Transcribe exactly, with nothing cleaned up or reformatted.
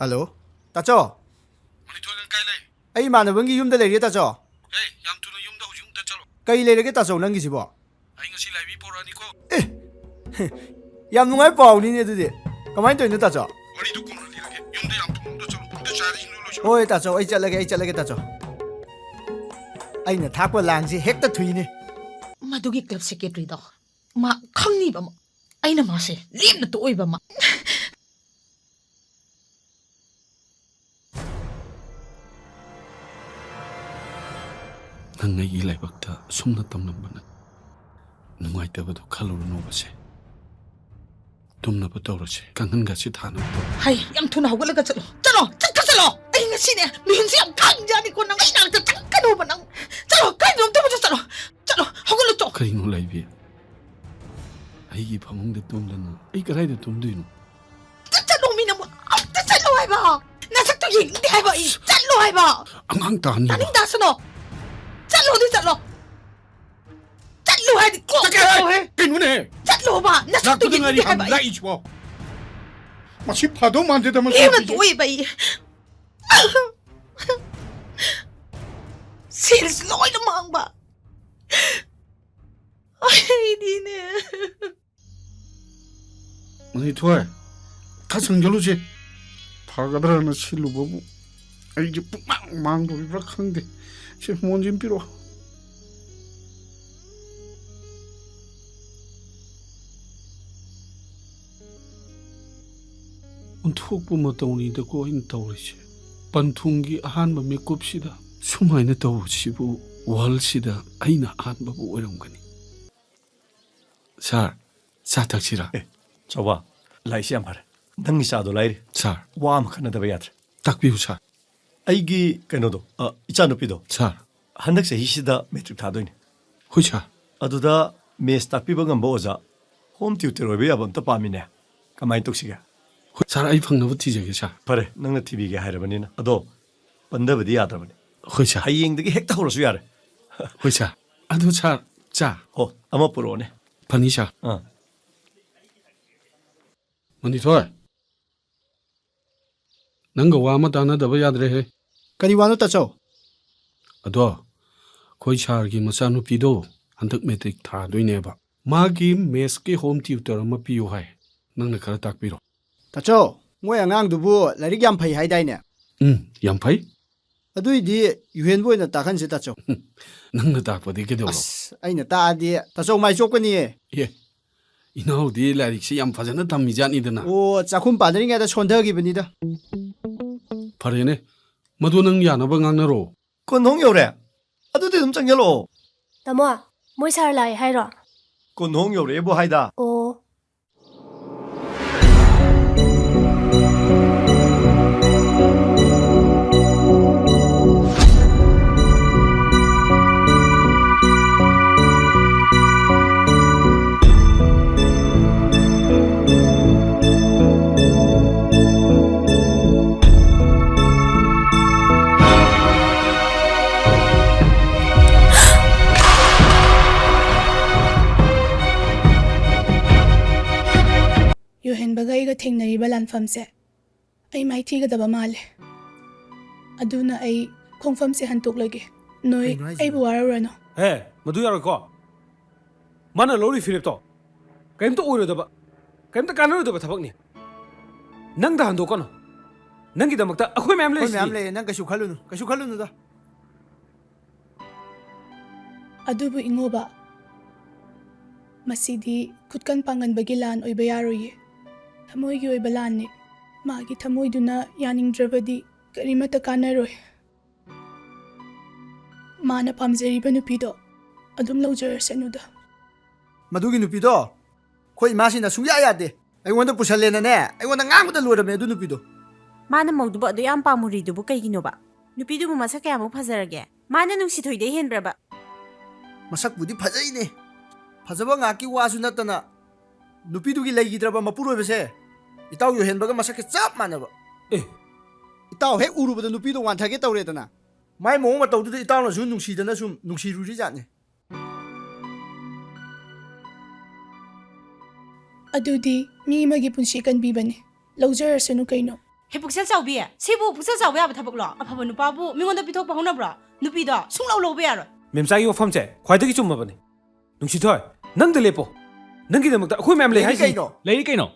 Hello, ꯇꯥꯆꯧ꯫ ꯃꯅꯤꯊꯣꯏ, ꯅꯪ ꯀꯥꯏ ꯂꯩ? ꯑꯩ ꯏꯃꯥꯟꯅꯕꯒꯤ ꯌꯨꯝꯗ ꯂꯩꯔꯦ, ꯇꯥꯆꯧ꯫ ꯑꯦ, ꯌꯥꯝ ꯊꯨꯅ ꯌꯨꯝꯗ ꯍꯧꯖꯤꯛ ꯑꯃꯨꯛꯇ ꯆꯠꯂꯣ꯫ ꯀꯩ ꯂꯩꯔꯒꯦ, ꯇꯥꯆꯧ, ꯅꯪꯒꯤꯁꯤꯕꯣ? ꯑꯩ ꯉꯁꯤ ꯂꯥꯏꯕꯤ ꯄꯣꯔꯛꯑꯅꯤꯀꯣ꯫ ꯑꯦ, ꯌꯥꯝ ꯅꯨꯡꯉꯥꯏ ꯄꯥꯎꯅꯤꯅꯦ ꯑꯗꯨꯗꯤ꯫ ꯀꯃꯥꯏꯅ ꯇꯧꯔꯤꯅꯣ, ꯇꯥꯆꯧ? ꯋꯥꯔꯤꯗꯣ ꯀꯣꯟꯅ ꯂꯤꯔꯒꯦ꯫ ꯌꯨꯝꯗ ꯌꯥꯝ ꯊꯨꯅ ꯑꯃꯨꯛꯇ ꯆꯠꯂꯣ꯫ ꯑꯝꯇ ꯆꯥꯔꯤ ꯏꯁꯤꯡꯗꯣ ꯂꯣꯏꯁꯜꯂꯣ꯫ ꯍꯣꯏ, ꯇꯥꯆꯧ, ꯑꯩ ꯆꯠꯂꯒꯦ, ꯑꯩ ꯆꯠꯂꯒꯦ, ꯇꯥꯆꯧ꯫ ꯑꯩꯅ ꯊꯥꯛꯄ ꯂꯥꯡꯁꯤ ꯍꯦꯛꯇ ꯊꯨꯏꯅꯦ꯫ ꯃꯗꯨꯒꯤ ꯀ꯭ꯂꯕ ꯁꯦꯀ꯭ꯔꯦꯇꯔꯤꯗꯣ ꯃꯥ ꯈꯪꯅꯤꯕ ꯑꯃ꯫ ꯑꯩꯅ ꯃꯥꯁꯦ ꯂꯦꯝꯅ ꯇꯣꯛꯑꯣꯏꯕ ꯑꯃ꯫ ꯅꯪ ꯑꯩꯒꯤ ꯂꯥꯏꯕꯛꯇ ꯁꯨꯝꯅ ꯇꯝꯂꯝꯕ ꯅꯠꯇꯦ꯫ ꯅꯨꯡꯉꯥꯏꯇꯕꯗꯣ ꯈꯜꯂꯨꯔꯅꯨꯕꯁꯦ꯫ ꯇꯨꯝꯅꯕ ꯇꯧꯔꯁꯦ꯫ ꯀꯥꯡꯈꯟꯒꯁꯤ ꯊꯥꯅꯕ ꯇꯧꯔꯁꯦ꯫ ꯍꯩ, ꯌꯥꯝ ꯊꯨꯅ ꯍꯧꯒꯠꯂꯒ ꯆꯠꯂꯣ꯫ ꯆꯠꯂꯣ, ꯆꯠꯀ ꯆꯠꯂꯣ꯫ ꯑꯩ ꯉꯁꯤꯅꯦ, ꯃꯤꯍꯨꯟꯁꯦ ꯌꯥꯝ ꯀꯪꯖꯥꯅꯤꯀꯣ꯫ ꯅꯪ ꯑꯩ ꯅꯥꯛꯇ ꯆꯪꯉꯛꯀꯅꯣꯕ ꯅꯪ꯫ ꯆꯠꯂꯣ, ꯀꯥꯏꯗꯅꯣꯝꯇ ꯆꯠꯂꯣ꯫ ꯆꯠꯂꯣ, ꯍꯧꯒꯠꯂꯣ, ꯆꯣ꯫ ꯀꯔꯤꯅꯣ, ꯂꯥꯏꯕꯤ? ꯑꯩꯒꯤ ꯐꯃꯨꯡꯗ ꯇꯨꯝꯗꯅ ꯑꯩ ꯀꯗꯥꯏꯗ ꯇꯨꯝꯗꯣꯏꯅꯣ? ꯑꯝꯇ ꯆꯠꯂꯣ, ꯃꯤ ꯅꯪꯕꯨ꯫ ꯑꯝꯇ ꯆꯠꯂꯣ ꯍꯥꯏꯕ꯫ ꯅꯁꯛꯇꯣ ꯌꯦꯡꯅꯤꯡꯗꯦ ꯍꯥꯏꯕ ꯑꯩ꯫ ꯆꯠꯂꯣ ꯍꯥꯏꯕ꯫ ꯑꯉꯥꯡ ꯇꯥꯅꯤ꯫ ꯇꯥꯅꯤꯡ ꯇꯥꯁꯅꯣ꯫ ꯆꯠꯂꯣꯗꯤ ꯆꯠꯂꯣ꯫ ꯆꯠꯂꯣ ꯍꯥꯏꯗꯤ ꯀꯣ꯫ ꯆꯠꯀꯦ ꯍꯥꯏ꯫ ꯆꯠꯂꯣꯍꯦ꯫ ꯀꯩꯅꯣꯅꯦ? ꯆꯠꯂꯣꯕ꯫ ꯅꯁꯛꯇꯣ ꯂꯥꯛꯄꯗ ꯉꯥꯏꯔꯤ ꯌꯦꯡꯅꯤꯡꯗꯦ ꯍꯥꯏꯕ ꯍꯥꯟꯅ ꯑꯩ꯫ ꯂꯥꯛꯏꯁꯤꯕꯣ꯫ ꯃꯁꯤ ꯐꯗꯧ ꯃꯥꯟꯗꯦꯗ, ꯃꯁꯤ ꯂꯦꯝꯅ ꯅꯨꯄꯤꯁꯦ꯫ ꯇꯣꯛꯑꯦꯕ ꯑꯩ꯫ ꯁꯦꯜꯁ ꯂꯣꯏꯅ ꯃꯥꯡꯕ꯫ ꯑꯩꯗꯤꯅꯦ꯫ ꯃꯅꯤꯊꯣꯏ, ꯈꯔ ꯆꯪꯁꯤꯜꯂꯨꯁꯦ꯫ ꯐꯒꯗ꯭ꯔꯅ ꯁꯤꯜꯂꯨꯕꯕꯨ ꯑꯩꯁꯦ ꯄꯨꯛꯃꯥꯡ ꯃꯥꯡꯗꯣꯔꯤꯕ꯭ꯔꯥ ꯈꯪꯗꯦ꯫ ꯁꯤ ꯃꯣꯟꯁꯤ ꯑꯃ ꯄꯤꯔꯛꯑꯣ꯫ ꯑꯣꯟꯊꯣꯛꯄ ꯃꯇꯧꯅꯤꯗꯀꯣ ꯑꯩꯅ ꯇꯧꯔꯤꯁꯦ꯫ ꯄꯟꯊꯨꯡꯒꯤ ꯑꯍꯥꯟꯕ ꯃꯤꯀꯨꯞꯁꯤꯗ ꯁꯨꯃꯥꯏꯅ ꯇꯧꯕꯁꯤꯕꯨ ꯋꯥꯔꯜꯁꯤꯗ ꯑꯩꯅ ꯑꯍꯥꯟꯕꯕꯨ ꯑꯣꯏꯔꯝꯒꯅꯤ꯫ ꯁꯥꯔ, ꯆꯥ ꯊꯛꯁꯤꯔꯥ? ꯑꯦ, ꯆꯥꯎꯕ, ꯂꯥꯛꯏꯁꯤ ꯌꯥꯝ ꯐꯔꯦ꯫ ꯅꯪꯒꯤ ꯆꯥꯗꯣ ꯂꯥꯏꯔꯤ꯫ ꯁꯥꯔ꯫ ꯋꯥ ꯑꯃ ꯈꯟꯅꯗꯕ ꯌꯥꯗ꯭ꯔꯦ꯫ ꯇꯥꯛꯄꯤꯌꯨ, ꯁꯥꯔ꯫ ꯑꯩꯒꯤ ꯀꯩꯅꯣꯗꯣ, ꯑ, ꯏꯆꯥꯅꯨꯄꯤꯗꯣ꯫ ꯁꯥꯔ꯫ ꯍꯟꯗꯛ ꯆꯍꯤꯁꯤꯗ ꯃꯦꯇ꯭ꯔꯤꯛ ꯊꯥꯗꯣꯏꯅꯦ꯫ ꯍꯣꯏ, ꯁꯥꯔ꯫ ꯑꯗꯨꯗ ꯃꯦꯠꯁ ꯇꯥꯛꯄꯤꯕ ꯉꯝꯕ ꯑꯣꯖꯥ, ꯍꯣꯝ ꯇ꯭ꯌꯨꯇꯔ ꯑꯣꯏꯕ ꯌꯥꯕ ꯑꯝꯇ ꯄꯥꯝꯃꯤꯅꯦ꯫ ꯀꯃꯥꯏꯅ ꯇꯧꯁꯤꯒꯦ? ꯍꯣꯏ, ꯁꯥꯔ, ꯑꯩ ꯐꯪꯅꯕ ꯊꯤꯖꯒꯦ, ꯁꯥꯔ꯫ ꯐꯔꯦ, ꯅꯪꯅ ꯊꯤꯕꯤꯒꯦ ꯍꯥꯏꯔꯕꯅꯤꯅ꯫ ꯑꯗꯣ ꯄꯟꯗꯕꯗꯤ ꯌꯥꯗ꯭ꯔꯕꯅꯤ꯫ ꯍꯣꯏ, ꯁꯥꯔ꯫ ꯍꯌꯦꯡꯗꯒꯤ ꯍꯦꯛꯇ ꯍꯧꯔꯁꯨ ꯌꯥꯔꯦ꯫ ꯍꯣꯏ, ꯁꯥꯔ꯫ ꯑꯗꯨ, ꯁꯥꯔ, ꯆꯥ꯫ ꯑꯣ, ꯑꯃ ꯄꯨꯔꯛꯑꯣꯅꯦ꯫ ꯐꯅꯤ, ꯁꯥꯔ꯫ ꯑꯥ꯫ ꯃꯅꯤꯊꯣꯏ꯫ ꯅꯪꯒ ꯋꯥ ꯑꯃ ꯇꯥꯟꯅꯗꯕ ꯌꯥꯗ꯭ꯔꯦꯍꯦ꯫ ꯀꯔꯤ ꯋꯥꯅꯣ, ꯇꯥꯆꯧ? ꯑꯗꯣ, ꯑꯩꯈꯣꯏ ꯁꯥꯔꯒꯤ ꯃꯆꯥꯅꯨꯄꯤꯗꯣ ꯍꯟꯗꯛ ꯃꯦꯇ꯭ꯔꯤꯛ ꯊꯥꯗꯣꯏꯅꯦꯕ꯫ ꯃꯥꯒꯤ ꯃꯦꯠꯁꯀꯤ ꯍꯣꯝ ꯇ꯭ꯌꯨꯇꯔ ꯑꯃ ꯄꯤꯌꯨ ꯍꯥꯏ꯫ ꯅꯪꯅ ꯈꯔ ꯇꯥꯛꯄꯤꯔꯣ꯫ ꯇꯥꯆꯧ, ꯃꯣꯏ ꯑꯉꯥꯡꯗꯨꯕꯨ ꯂꯥꯏꯔꯤꯛ ꯌꯥꯝ ꯐꯩ ꯍꯥꯏꯗꯥꯏꯅꯦ? ꯎꯝ, ꯌꯥꯝ ꯐꯩ꯫ ꯑꯗꯨꯏꯗꯤ ꯌꯨꯍꯦꯟꯕ ꯑꯣꯏꯅ ꯇꯥꯛꯍꯟꯁꯦ, ꯇꯥꯆꯧ꯫ ꯅꯪꯅ ꯇꯥꯛꯄꯗꯤ ꯀꯩꯗꯧꯔꯕ? ꯑꯁ, ꯑꯩꯅ ꯇꯥꯛꯑꯗꯤ ꯇꯥꯆꯧ ꯃꯥꯏ ꯆꯣꯞꯀꯅꯤꯌꯦ꯫ ꯑꯦ, ꯏꯅꯥꯎꯗꯤ ꯂꯥꯏꯔꯤꯛꯁꯤ ꯌꯥꯝ ꯐꯖꯅ ꯇꯝꯃꯤꯖꯥꯠꯅꯤꯗꯅ꯫ ꯑꯣ, ꯆꯥꯛꯈꯨꯝ ꯄꯥꯟꯗ꯭ꯔꯤꯉꯩꯗ ꯁꯣꯟꯊꯈꯤꯕꯅꯤꯗ꯫ ꯐꯔꯦꯅꯦ, ꯃꯗꯨ ꯅꯪ ꯌꯥꯅꯕ ꯉꯥꯡꯅꯔꯣ꯫ ꯀꯣꯟꯊꯣꯡ ꯌꯧꯔꯦ? ꯑꯗꯨꯗꯤ ꯑꯗꯨꯝ ꯆꯪꯁꯤꯜꯂꯛꯑꯣ꯫ ꯇꯥꯃꯣ, ꯃꯣꯏ ꯁꯥꯔ ꯂꯥꯛꯑꯦ ꯍꯥꯏꯔꯣ? ꯀꯣꯟꯊꯣꯡ ꯌꯧꯔꯛꯑꯦꯕꯨ ꯍꯥꯏꯗ꯫ ꯑꯣ꯫ ꯌꯨꯍꯦꯟꯕꯒ ꯑꯩꯒ ꯊꯦꯡꯅꯔꯤꯕ ꯂꯥꯟꯐꯝꯁꯦ ꯑꯩ ꯃꯥꯏꯊꯤꯒꯗꯕ ꯃꯥꯜꯂꯦ꯫ ꯑꯗꯨꯅ ꯑꯩ ꯈꯣꯡꯐꯝꯁꯦ ꯍꯟꯇꯣꯛꯂꯒꯦ꯫ ꯅꯣꯏ ꯀꯩꯅꯣ ꯍꯥꯏꯁꯤꯕꯣ? ꯑꯩꯕꯨ ꯋꯥꯔꯧꯔꯅꯨ꯫ ꯍꯦ, ꯃꯗꯨ ꯌꯥꯔꯣꯏꯀꯣ꯫ ꯃꯥꯅ ꯂꯧꯔꯤ ꯐꯤꯔꯦꯞꯇꯣ ꯀꯔꯤꯝꯇ ꯑꯣꯏꯔꯣꯏꯗꯕ, ꯀꯔꯤꯝꯇ ꯀꯥꯟꯅꯔꯣꯏꯗꯕ ꯊꯕꯛꯅꯤ꯫ ꯅꯪꯗ ꯍꯟꯗꯣꯛꯀꯅꯨ꯫ ꯅꯪꯒꯤꯗꯃꯛꯇ ꯑꯩꯈꯣꯏ ꯃꯌꯥꯝ ꯑꯩꯈꯣꯏ ꯂꯩꯔꯤꯁꯤꯗꯤ꯫ ꯃꯌꯥꯝ ꯂꯩꯌꯦ, ꯅꯪ ꯀꯩꯁꯨ ꯈꯜꯂꯨꯅꯨ, ꯀꯩꯁꯨ ꯈꯜꯂꯨꯅꯨꯗ꯫ ꯑꯗꯨꯕꯨ ꯏꯉꯣꯕ, ꯃꯁꯤꯗꯤ ꯈꯨꯠꯀꯟ ꯄꯥꯡꯒꯟꯕꯒꯤ ꯂꯥꯟ ꯑꯣꯏꯕ ꯌꯥꯔꯣꯏꯌꯦ꯫ ꯊꯃꯣꯏꯒꯤ ꯑꯣꯏꯕ ꯂꯥꯟꯅꯤ꯫ ꯃꯥꯒꯤ ꯊꯃꯣꯏꯗꯨꯅ ꯌꯥꯅꯤꯡꯗ꯭ꯔꯕꯗꯤ ꯀꯔꯤꯃꯠꯇ ꯀꯥꯟꯅꯔꯣꯏ꯫ ꯃꯥꯅ ꯄꯥꯝꯖꯔꯤꯕ ꯅꯨꯄꯤꯗꯣ ꯑꯗꯨꯝ ꯂꯧꯖꯔꯁꯅꯨꯗ꯫ ꯃꯗꯨꯒꯤ ꯅꯨꯄꯤꯗꯣ ꯑꯩꯈꯣꯏ ꯏꯃꯥꯁꯤꯅ ꯁꯨꯡꯌꯥ ꯌꯥꯗꯦ꯫ ꯑꯩꯉꯣꯟꯗ ꯄꯨꯁꯜꯂꯦꯅꯅꯦ, ꯑꯩꯉꯣꯟꯗ ꯉꯥꯡꯕꯗ ꯂꯣꯏꯔꯝꯃꯦ ꯑꯗꯨ ꯅꯨꯄꯤꯗꯣ꯫ ꯃꯥꯅ ꯃꯧꯗꯨꯕꯨ ꯑꯗꯨ ꯌꯥꯝ ꯄꯥꯝꯃꯨꯔꯤꯗꯨꯕꯨ ꯀꯩꯒꯤꯅꯣꯕ? ꯅꯨꯄꯤꯗꯨꯕꯨ ꯃꯁꯛ ꯀꯌꯥꯃꯨꯛ ꯐꯖꯔꯒꯦ? ꯃꯥꯅ ꯅꯨꯡꯁꯤꯊꯣꯏꯗꯩ ꯍꯦꯟꯕ꯭ꯔꯕ? ꯃꯁꯛꯄꯨꯗꯤ ꯐꯖꯩꯅꯦ꯫ ꯐꯖꯕ ꯉꯥꯛꯀꯤ ꯋꯥꯁꯨ ꯅꯠꯇꯅ ꯅꯨꯄꯤꯗꯨꯒꯤ ꯂꯩꯈꯤꯗ꯭ꯔꯕ ꯃꯄꯨꯔꯣꯏꯕꯁꯦ ꯏꯇꯥꯎ ꯌꯨꯍꯦꯟꯕꯒ ꯃꯁꯛꯁꯦ ꯆꯞ ꯃꯥꯟꯅꯕ꯫ ꯑꯦ꯫ ꯏꯇꯥꯎ ꯍꯦꯛ ꯎꯔꯨꯕꯗ ꯅꯨꯄꯤꯗꯣ ꯋꯥꯟꯊꯒꯦ ꯇꯧꯔꯦꯗꯅ꯫ ꯃꯥꯏ ꯃꯑꯣꯡ ꯃꯇꯧꯗꯨꯗ ꯏꯇꯥꯎꯅꯁꯨ ꯅꯨꯡꯁꯤꯗꯅ ꯁꯨꯝ ꯅꯨꯡꯁꯤꯔꯨꯔꯤꯖꯥꯠꯅꯤ꯫ ꯑꯗꯨꯗꯤ ꯃꯤ ꯑꯃꯒꯤ ꯄꯨꯟꯁꯤ ꯀꯟꯕꯤꯕꯅꯤ꯫ ꯂꯧꯖꯔꯁꯅꯨ ꯀꯩꯅꯣ꯫ ꯍꯦ ꯄꯨꯛꯆꯦꯜ ꯆꯥꯎꯕꯤ, ꯁꯤꯕꯨ ꯄꯨꯛꯆꯦꯜ ꯆꯥꯎꯕ ꯌꯥꯕ ꯊꯕꯛꯂꯣ? ꯑꯐꯕ ꯅꯨꯄꯥꯕꯨ ꯃꯤꯉꯣꯟꯗ ꯄꯤꯊꯣꯛꯄ ꯍꯧꯅꯕ꯭ꯔꯣ? ꯅꯨꯄꯤꯗꯣ ꯁꯨꯡꯂꯧ ꯂꯧꯕ ꯌꯥꯔꯣꯏ꯫ ꯃꯦꯝꯆꯥꯒꯤ ꯋꯥꯐꯝꯁꯦ ꯈ꯭ꯋꯥꯏꯗꯒꯤ ꯆꯨꯝꯃꯕꯅꯤ꯫ ꯅꯨꯡꯁꯤꯊꯣꯏ, ꯅꯪꯗ ꯂꯦꯞꯄꯣ꯫ ꯅꯪꯒꯤꯗꯃꯛꯇ ꯑꯩꯈꯣꯏ ꯃꯌꯥꯝ ꯂꯩ ꯂꯩꯔꯤ ꯍꯥꯏꯁꯤ꯫ ꯀꯩꯅꯣ? ꯂꯩꯔꯤ ꯀꯩꯅꯣ?